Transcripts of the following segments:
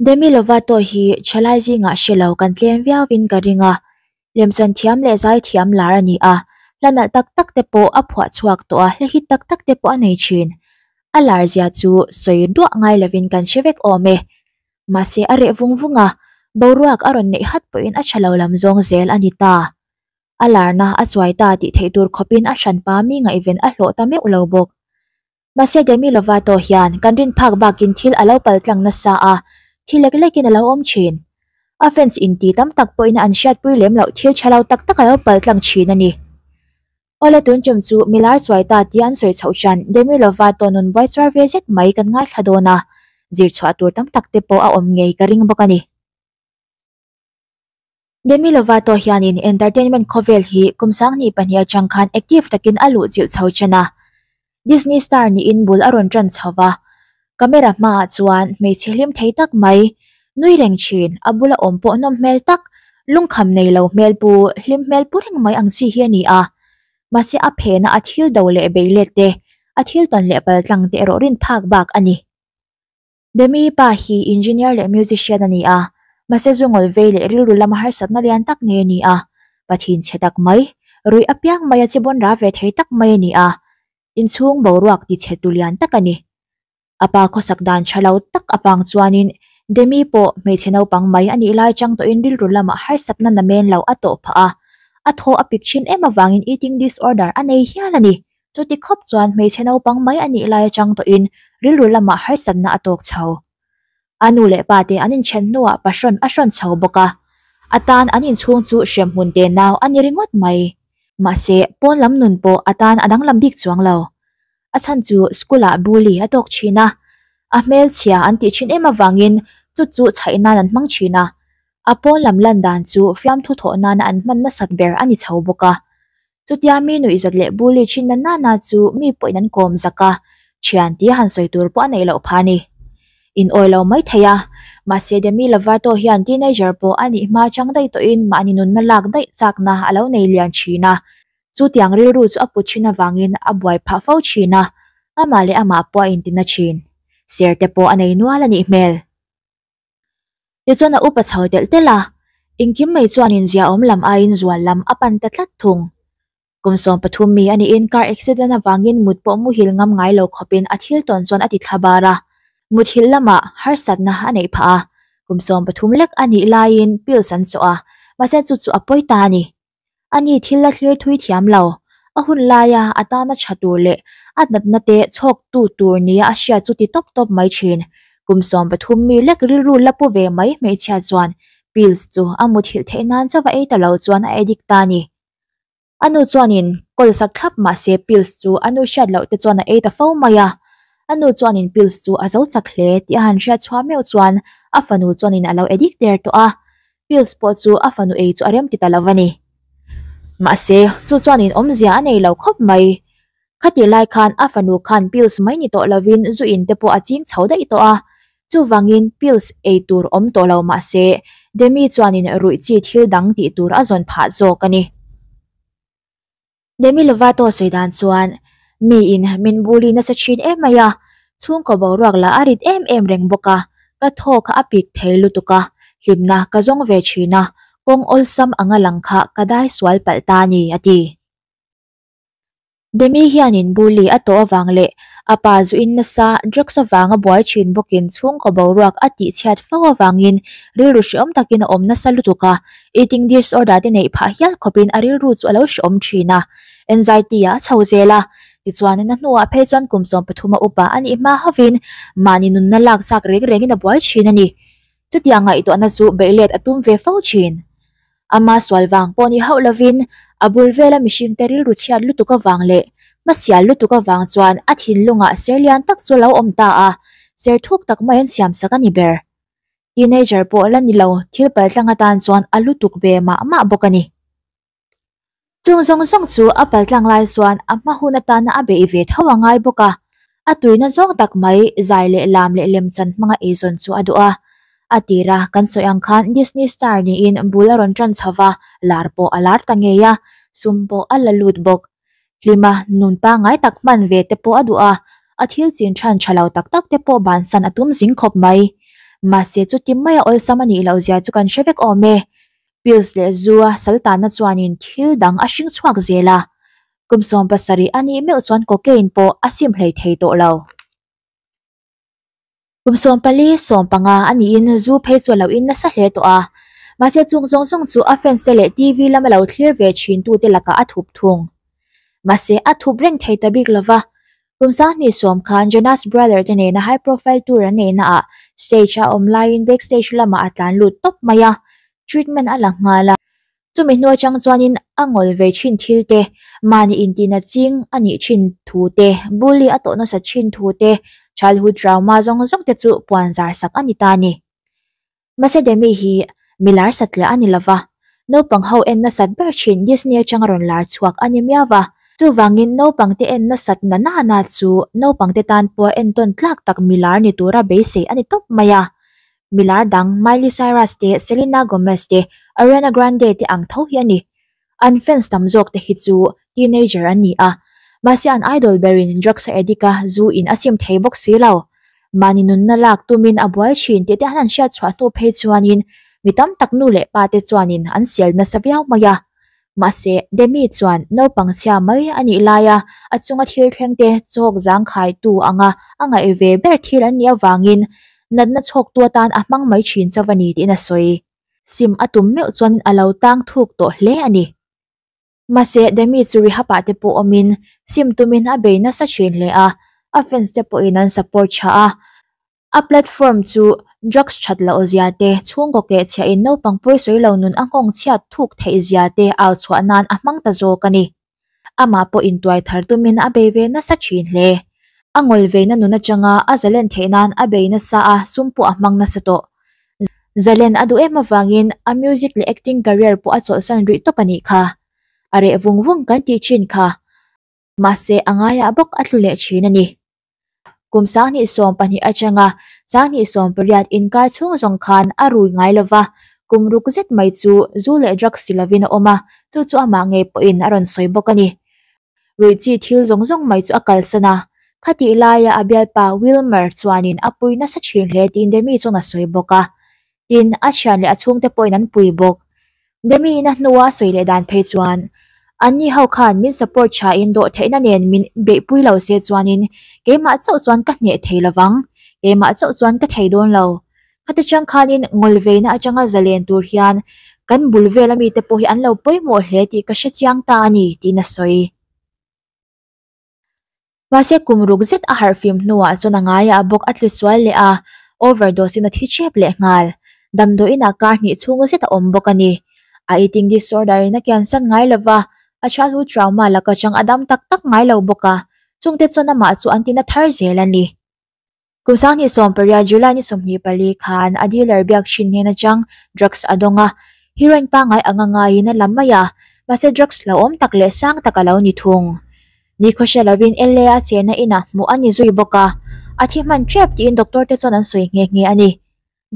Demi Lovato hi thalai zingah hre lo kan tlem viauin ka ring a, lemchan thiam leh zai thiam lar a ni a, hla nalh tak tak te pawh a phuah chhuak tawh a, hla hit tak tak te pawh a nei thin. A lar zia chu sawi duah ngai lovin kan hre vek awm e. Mahse a reh vung vung a, boruak a rawn neih hat pawhin a tha lo lam zawng zel a ni ta. A larna a chuai ta tih theih tur khawpin a hranpa mi ngaihven a hlawh ta meuh lo bawk. Mahse Demi Lovato hian kan rin phak bakin thil a lo paltlang nasa a, thi lek lekin a lo awm thin. A fans inti tam tak pawhin an hriatpui lem loh thil tha lo tak tak a lo paltlang thin a ni. Awle tun tum chu milar chuai ta tia an sawi chhoh chan Demi Lovato nun buai chuar ve zet mai kan ngaithla dawn a, zir chhuah tur tam tak te pawh a awm ngei ka ring bawk a ni. Demi Lovato hianin entertainment khawvel hi kum 2002 atang khan active takin a luh chilh chho ṭan a. Disney star niin bul a rawn ṭan chho va. Camera hmaah chuan hmeichhe hlim thei tak mai, nui reng ṭhin, a bula awm pawh nawm hmel tak, lungkham nei lo hmel pu, hlim hmel pu reng mai ang chi hi a ni a. Mahse a phena a thil do leh bei let te, a thil tawn leh paltlang te erawh rin phak bak a ni. Demi pa hi engineer leh musician a ni a, mahse zungawl vei leh rilru lama harsatna lian tak nei a ni a, pathin chhe tak mai, ruih apiang mai a che bawn ra ve thei tak mai a ni a, inchhung boruak ti chhe tu lian tak a ni. A pa khawsak dan tha lo tak avang chuanin Demi pawh hmeichhe naupang mai a nih lai chang tawhin rilru lama harsatna namen lo a tawh phah a, a thaw a pik thin em avangin eating disorder a nei hial a ni. Chuti khawp chuan hmeichhe naupang mai a nih lai atang tawhin rilru lamah harsatna a tawk chho. A nu leh pa te an inthen hnuah pahrawn a hrawn chho bawk a, a tan an inchhung chu hremhmun te nau a ni ringawt mai. Mahse, pawn lam nun pawh a tan a danglam bik chuang lo. A chhan chu school ah bully a tawk thin a, a hmelchhia an tih thin em avangin chu chu chhaih nan an hmang thin a, a pawn lam lan dan chu fiamthu thawh nana an hman nasat ber a ni chho bawk a. Chutia mi nuihzat leh bully thin na nana chu mi pawhin an kawm zak a, thian tia han sawi tur pawh a neih loh phah a ni. In awi lo mai thei a, mahse Demi Lovato hian teenager pawh a nih hma chang daih tawhin mahni nunna lak daih chakna a lo nei lian thin a, chutiang rilru chu a put thin avangin a buai phah fo thin a, amah leh amah pawh a intina thin. Ser te pawh a nei nual a nih hmel. Tichuan a upa chho telh telh a, engkim mai chuanin ziaawm lam aiin zual lam a pan ta tlat thung. Kum 13 mi a niin car accident avangin mut pawh muhil ngam ngai lo khawpin a thil tawn chuan a ti thla bar a, muthilh lamah harsatna a neih phah a, kum 13 lek a nih laiin pills an chawh a, mahse chu chu a pawi ta a ni. Ani thil la thlir thui thiam lo, a hun laia a tana tha tur leh a natna te chhawk tu tur nia a hriat chu ti tawp tawp mai thin. Kum 13 mi lek rilru la pu ve mai hmeichhia chuan pills chu a muthilh theih nan chauh a ei ta lo chuan a addict ta a ni. A nu chuanin kawl sak thlap mahse pills chu a nu hriat loh te chuan a ei ta fo mai a. A nu chuanin pills chu a zo chak hle tih a han hriat chhuah meuh chuan a fanu chuanin a lo addict der tawh a. Pills pawh chu a fanu ei chu a rem ti ta lo a ni. Mahse, chu chuanin awmzia a nei lo khawp mai. Khatih lai khan a fanu khan pills mai ni tawh lovin zu in te pawh a ching chho daih tawh a. Chuvangin pills ei tur awm tawh lo mahse, Demi chuanin ruih chi thil dang tih tur a zawn phah zawk a ni. Demi Lovato sawi dan chuan, Miin min bully nasa thin em mai a, chhungkaw boruak lah a rit em em reng bawk a, ka thaw kha a pik thei lutuk a, hlimna ka zawng ve thin a, kawng awlsam anga lang kha ka dai sual palh ta a ni, a ti. Demi hianin bully a tawh avang leh a pa zuin nasa drugs avanga buai thin bawkin chhungkaw boruak a tihchhiat fo avangin rilru hreawm takin a awm nasa lutuk a, eating disorder te neih phah hial khawpin a rilru chu a lo hreawm thin a, anxiety ah a chho zel a. Tichuan a hnuah phei chuan kum 13 a upa a nih hma hovin mahni nunna lak chak reng rengin a buai thin a ni. Chutiang ngaihtuahna chu beihlet a tum ve fo thin. Ama sual vang pawh ni hauh lovin a bul vela mihringte rilru chhiat lutuk avang leh hmasial lutuk avang chuan a thinlungah ser lian tak chu a lo awm ta a, ser thuk tak mai an siamsak a ni ber. Teenager pawh la ni lo thil paltlang atan chuan a lutuk ve mah mah bawk a ni. Chung zawng zawng chu a paltlang lai chuan a hma hun atana a beih ve tho a ngai bawk a, a tuina zawng tak mai zai leh lam leh lemchan hmanga eizawn chu a duh a. A tira kan sawi ang khan Disney star niin bul a rawn tan chho va, lar pawh a lar ta ngei a, sum pawh a la lut bawk. Hlima nun pangngai tak hman ve te pawh a duh a, a thil chin than tha lo tak tak te pawh bansan a tum zing khawp mai. Mahse chuti maia awlsam a nih loh zia chu kan hre vek awm e. Pills leh zu a sal tanna chuanin thil dang a hring chhuak zel a. Kum 70 a nih meuh chuan cocaine pawh a sim hlei thei tawh lo. Kum 14, 15 a niin zu phei chu a lo in nasa hle tawh a. Mahse chung zawng zawng chu a fans te leh TV lama lo thlir ve thin tute lakah a thup thung. Mahse a thup reng thei ta bik lova. Kum 2010 khan Jonas Brother te nena high profile tour an neihna ah stage a awm laiin backstage lamah a tlan lut tawp mai a, treatment a la nghal a. Chumi hnu atang chuanin a ngawl ve thin thil te, mahni intihna ching a nih thin thu te, bully a tawh nasa thin thu te, childhood trauma zawng zawng te chu puan zar sak a ni ta a ni. Mahse Demi hi mi lar satliah a ni lova, naupang ho en nasat ber thin Disney atanga rawn lar chhuak a ni miau va. Chuvangin naupang te en nasat na na na chu naupang te tan pawh entawn tlak tak mi lar ni tura beisei a ni tawp mai a. Mi lar dang Miley Cyrus te, Selena Gomez te, Ariana Grande te ang tho hi a ni. An fans tam zawk te hi chu teenager an ni a, mahse an idol berin drugs a addict a, zu in a sim thei bawk si lo. Mahni nunna lak tumin a buai thin tih te an han hriat chhuah hnu phei chuanin mi tam tak nu leh pa te chuanin an sel nasa viau mai a. Mahse, Demi chuan naupang chhia mai a nih laia a chunga thil thleng te chawk zangkhaitu anga a ngaih ve ber thil an nih avangin natna chhawktu atan a hmang mai thin chauh a ni tiin a sawi. Sim a tum meuh chuan a lo tang thuk tawh hle a ni. Mahse, Demi chu rehab ah te pawh awmin sim tumin a bei nasa thin hle a, a fans te pawhin an support tha a. A platform chu drugs that loh zia te, chhungkaw keh chhiahin naupang pawisawi lo nun a nghawng chhiat thuk theih zia te au chhuah nan a hmang ta zawk a ni. Amah pawh intuai thar tumin a bei ve nasa thin hle. A ngawl veina nun atanga a zalen theih nan a bei nasa a, sum pawh a hmang nasa tawh. Zalen a duh em avangin a music leh acting career pawh a chawlhsan rih tawp a nih kha. A reh vung vung kan tih thin kha. Mahse a ngaiah bawk a tlu leh thin a ni. Kum 2012 atanga 2018 inkar chhung zawng khan a rui ngai lova, kum ruk zet mai chu zu leh drugs ti lovin a awm a, chu chu amah ngei pawhin a rawn sawi bawk a ni. Ruih chi thil zawng zawng mai chu a kalsan a, khatih laia a bialpa Wilmer chuanin a pui nasa thin hle tiin Demi chuan a sawi bawk a. Tin, a thian leh a chhungte pawhin an pui bawk. Demi in a hnua a sawi leh dan phei chuan, Anni ho khan min support tha in dawh theihna nen min beihpui lo se chuanin keimah chauh chuan ka hneh thei lovang, keimah chauh chuan ka thei dawn lo. Khati chang khanin ngawlveina atanga zalen tur hian kan bul vel ami te pawh hi an lo pawimawh hle tih ka hre chiang ta a ni, tiin a sawi. Mahse kum ruk zet a harh fim hnuah chuan a ngaiah bawk a tlu sual leh a, overdose in a thi chep leh nghal. Damdawiin ah kar hnih chhung zet a awm bawk a ni. A eating disorder in a kiansan ngai lova, a childhood trauma laka chang a dam tak tak ngai lo bawk a, chungte chuan amah chu an tina thar zel a ni. Kum 2018 July ni 24 khan a dealer biak thin hnen atang drugs a dawng a, heroin pangngai anga ngaiin a la mai a, mahse drugs hlauhawm tak leh sang tak a lo ni thung. Nikhaw hre lovin LA a chenna inah hmuh a ni zui bawk a, a thi hman tep tiin doctor te chuan an sawi nghe nghe a ni.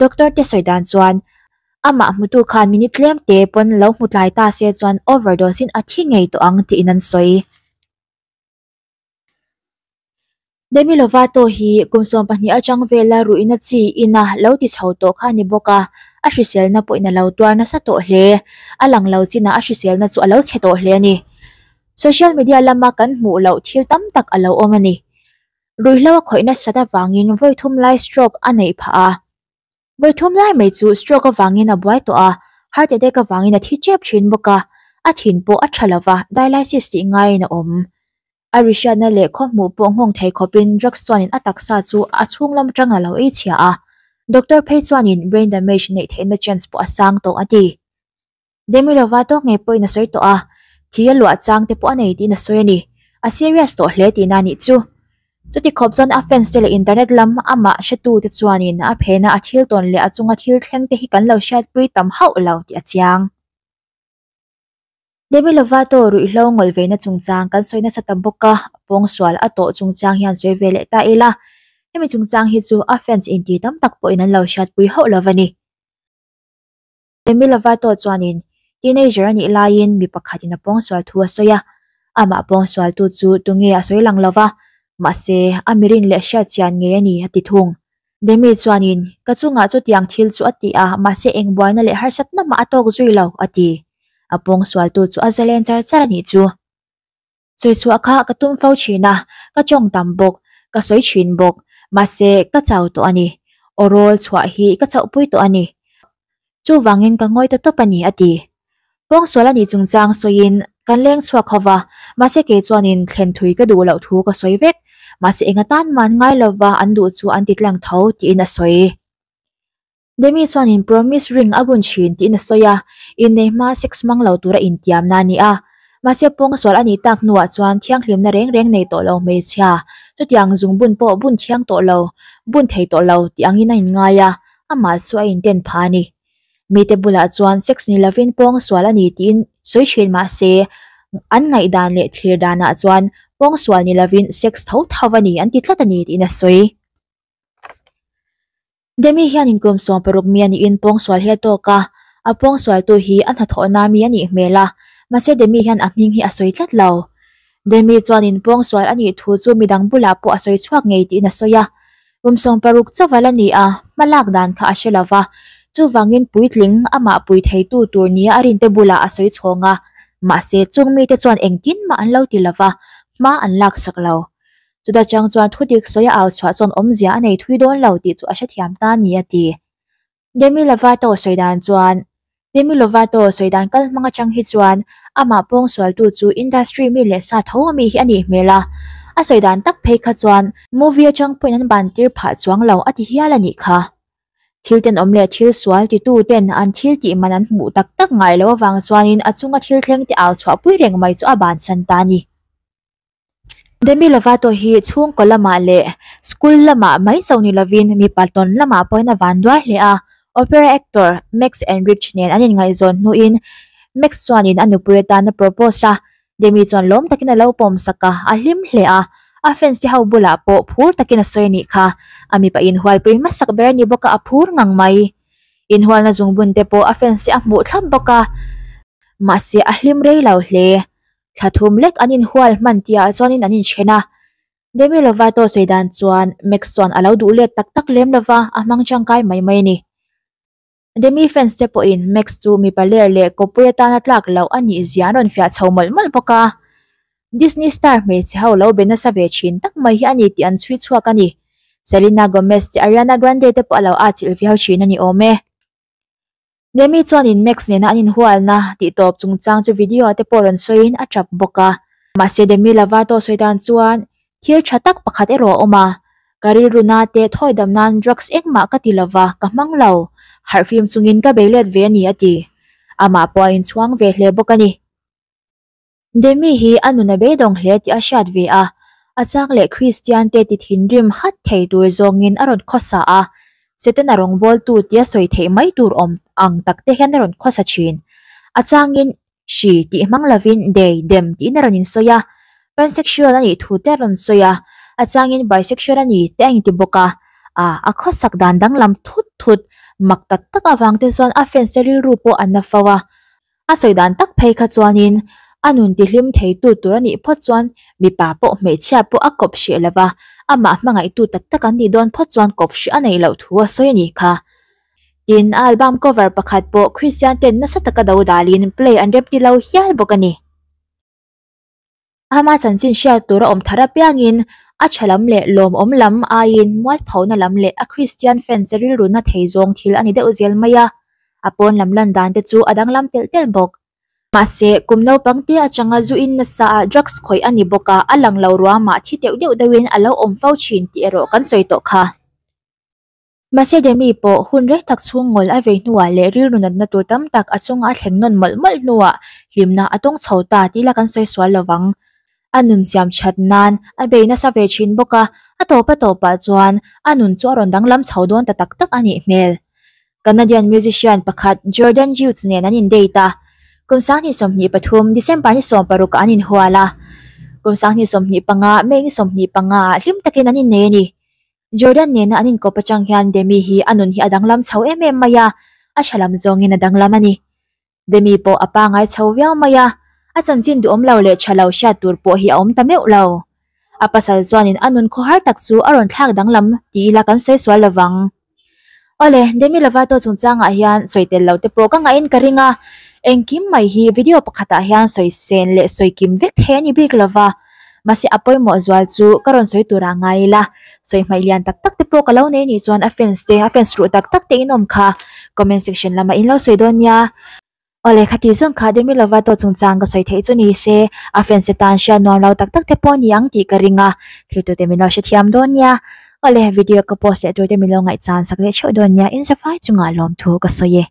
Doctor te sawi dan chuan amah hmutu khan minute tlem te pawn lo hmu tlai ta se chuan overdose in a thi ngei tawh ang tiin an sawi. Demi Lovato hi kum 12 atang vela ruihna chi ina lo ti chho tawh kha a ni bawk a, a hriselna pawhin a lo tuar nasa tawh hle. A lang lo chinah a hriselna chu a lo chhe tawh hle a ni. Social media lama kan hmuh loh thil tam tak a lo awm a ni. Ruihhlo a khawih nasat avangin vawi thum lai stroke a neih phah a. Vawi thum lai mai chu stroke avangin a buai tawh a, heart attack avangin a thi tep thin bawk a, a thin pawh a tha lova, dialysis tih ngaiin a awm. A ri hriatna leh khawhmuh pawh nghawng thei khawpin drugs chuanin a taksa chu a chhung lam atang a lo ei chhia a, doctor phei chuanin brain damage neih theihna chance pawh a sang tawh a ti. Demi Lovato ngei pawhin a sawi tawh a, thi a luah chang te pawh a nei tiin a sawi a ni. A serious tawh hle tihna a nih chu. Chuti khawp chuan a fans te leh internet lam amah hretu te chuanin a phena a thil tawn leh a chunga thil thleng te hi kan lo hriatpui tam hauh lo tih a chiang. Demi Lovato ruihhlo ngawlh veina chungchang kan sawi nasa ta bawk a, pawngsual a tawh chungchang hian sawi ve leh ta ila, hemi chungchang hi chu a fans inti tam tak pawhin an lo hriatpui hauh lo a ni. Demi Lovato chuanin teenager a nih laiin mi pakhatin a pawngsual thu a sawi a, amah pawngsualtu chu tunge a sawi lang lova, mahse a mirin leh hriatchian ngei a ni a ti thung. Demi chuanin, Ka chungah chutiang thil chu a ti a, mahse eng buaina leh harsatna mah a tawk zui lo, a ti. A pawngsualtu chu a zalen char char a nih chu. Sawi chhuah kha ka tum fo thin a, ka tawng tam bawk, ka sawi thin bawk, mahse ka chau tawh a ni. Aw rawl chhuah hi ka chauhpui tawh a ni. Chuvangin ka ngawi ta tawp a ni, a ti. Pawngsual a nih chungchang sawiin kan leng chhuak ho va, mahse kei chuanin thlen thui ka duh loh thu ka sawi vek. Mahse eng atan mah an ngai lova an duh chu an ti tlang tho, tiin a sawi. Demi chuanin promise ring a bun thin tiin a sawi a, innei hma sex hmang lo tura intiamna a ni a. Mahse pawngsual a nih tak hnuah chuan thianghlimna reng reng nei tawh lo hmeichhia, chutiang zungbun pawh bun thiang tawh lo, bun thei tawh lo tih angin a inngai a, amah chu a inten phah a ni. Mite bulah chuan sex ni lovin pawngsual a ni tiin sawi thin mah se, an ngaihdan leh thlir danah chuan pawngsual ni lovin sex tho tho a ni an ti tlat a ni tiin a sawi. Demi hian inkum 16 mi a niin pawngsual hi a tawk a, a pawngsualtu hi a hnathawhna mi a nih hmel a, mahse Demi hian a hming hi a sawi tlat lo. Demi chuanin pawngsual a nih thu chu midang bulah pawh a sawi chhuak ngei tiin a sawi a. Kum 60 chauh a la ni a, hma lak dan kha a hre lo va, chuvangin puitling amah pui theitu tur nia a rinte bulah a sawi chhawng a, mahse chung mite chuan engtin mah an lo ti lo va, hma an laksak lo. Chuta chang chuan thudik sawi a au chhuah chuan awmzia a nei thui dawn lo tih chu a hrethiam ta a ni a ti. Demi Lovato sawi dan chuan Demi Lovato sawi dan kal hmang atang hi chuan amah pawngsualtu chu industry mi leh sa tho ami hi a nih hmel a, a sawi dan tak phei kha chuan movie atang pawhin an ban tir phah chuang lo a ti hial a nih kha. Thil tenawm leh thil sual titu ten an thil tih man an hmuh tak tak ngai loh avang chuanin a chunga thil thleng te au chhuahpui reng mai chu a bansan ta a ni. Demi Lovato hi chhungkaw lamah leh school lamah mai chauh ni lovin mipa tawn lamah pawhin a van duar hle a. Opera actor Max Ehrich nen an inngaihzawn hnuin Max chuanin a nupui atan a propose a, Demi chuan lawm takin a lo pawmsak a, a hlim hle a. A fans te ho bulah pawh phur takin a sawi a nih kha. A mipa inhualpui hmasak ber a ni bawk a, a phur ngang mai. Inhualna zungbun te pawh a fans te a hmuh thlap bawk a, mahse a hlim rei lo hle. Thla thum lek an inhual hman tihah chuanin an inthen a. Demi Lovato sawi dan chuan Max chuan a lo duh let tak tak lem lova, a hmang tangkai mai mai a ni. Demi fans te pawhin Max chu mipa ler leh kawppui atana tlak loh a nih zia an rawn fiah chho mawlh mawlh bawk a. Disney star hmeichhe ho lo be nasa ve thin tak mai hi a ni tih an chhui chhuak a ni. Selena Gomez te Ariana Grande te pawh a lo atchilh viau thin a ni awm e. Demi chuanin Max nena an inhualna tih tawp chungchang chu video ah te pawh rawn sawiin a tap bawk a. Mahse Demi Lovato sawi dan chuan thil tha tak pakhat erawh a awm a, Ka rilru na te thawi dam nan drugs engmah ka ti lova, ka hmang lo. Harhfim chungin ka bei let ve a ni a ti. Amah pawh a inchhuang ve hle bawk a ni. Demi hi a nun a beidawng hle tih a hriat ve a, a chang leh Kristian te ti thinrim hat thei tur zawngin a rawn khawsa a, Setana rawngbawltu tia sawi theih mai tur awm ang tak te hian a rawn khawsa thin. A changin hri tih hmang lovin dei, dem tiin a rawn insawi a, pansexual a nih thu te a rawn sawi a, a changin bisexual a ni te a inti bawk a, a a khawsak dan danglam thut thut mak tak tak avang te chuan a fans te rilru pawh a na fo a. A sawi dan tak phei kha chuanin a nun tihlim theitu tur a nih phawt chuan mipa pawh hmeichhia pawh a kawp hreh lo va, amah hmangaihtu tak tak an nih dawn phawt chuan kawp hreh a neih loh thu a sawi a nih kha. Tin, a album cover pakhat pawh Christian ten nasa taka do dalin play an rep ti lo hial bawk a ni. Ama chanchin hriat tur a awm thar apiangin a tha lam leh lawmawm lam aiin mualphona lam leh a Kristian fans te rilruna thei zawng thil a ni deuh zel mai a, a pawn lam lan dan te chu a danglam telh telh bawk. Mahse, kum naupang te atanga zu in nasa ah drugs khawih a ni bawk a, a lang lo ruamah thi deuh deuh deuhin a lo awm fo thin tih erawh kan sawi tawh kha. Mahse Demi pawh hun rei tak chhung ngawl a vei hnuah leh rilru natna tur tam tak a chunga a thleng nawn mawlh mawlh hnuah hlimna a tawng chho ta tih la kan sawi sual lo vang. A nun siam that nan a bei nasa ve thin bawk a, a tawp a tawpah chuan a nun chu a rawn danglam chho dawn ta tak tak a nih hmel. Canadian musician pakhat Jordan Hughes nen an in-date a, kum 2023 December ni 16 ah an inhual a, kum 2025 May ni 25 ah hlim takin an innei a ni. Jordan nena an inkawp atang hian Demi hi a nun hi a danglam chho em em mai a, a tha lam zawngin a danglam a ni. Demi pawh a pangai chho viau mai a, a chanchin duhawm lo leh tha lo hriat tur pawh hi a awm ta meuh lo. A pasal chuanin a nun khawhar tak chu a rawn thlak danglam ti ila kan sawi sual lovang. Awle, Demi Lovato chungchangah hian sawi tel lo te pawh ka ngahin ka ring a, engkim mai hi video pakhatah hian sawi sen leh sawi kim vek thei a ni bik lova. Mahse a pawimawh zual chu ka rawn sawi turah ngai ila, sawi hmaih lian tak tak te pawh ka lo nei nih chuan a fans te, a fans ruh tak tak te in awm kha comment section lamah in lo sawi dawn nia. Awle khati zawng kha Demi Lovato chungchang ka sawi theih chu ni se, a fans te tan hriat nuam lo tak tak te pawh ni ang tih ka ring a, thiltute min lo hrethiam dawn nia. Awle video ka post leh tur te min lo ngaihchan sak leh theuh dawn nia, in zafai chungah lawmthu ka sawi e.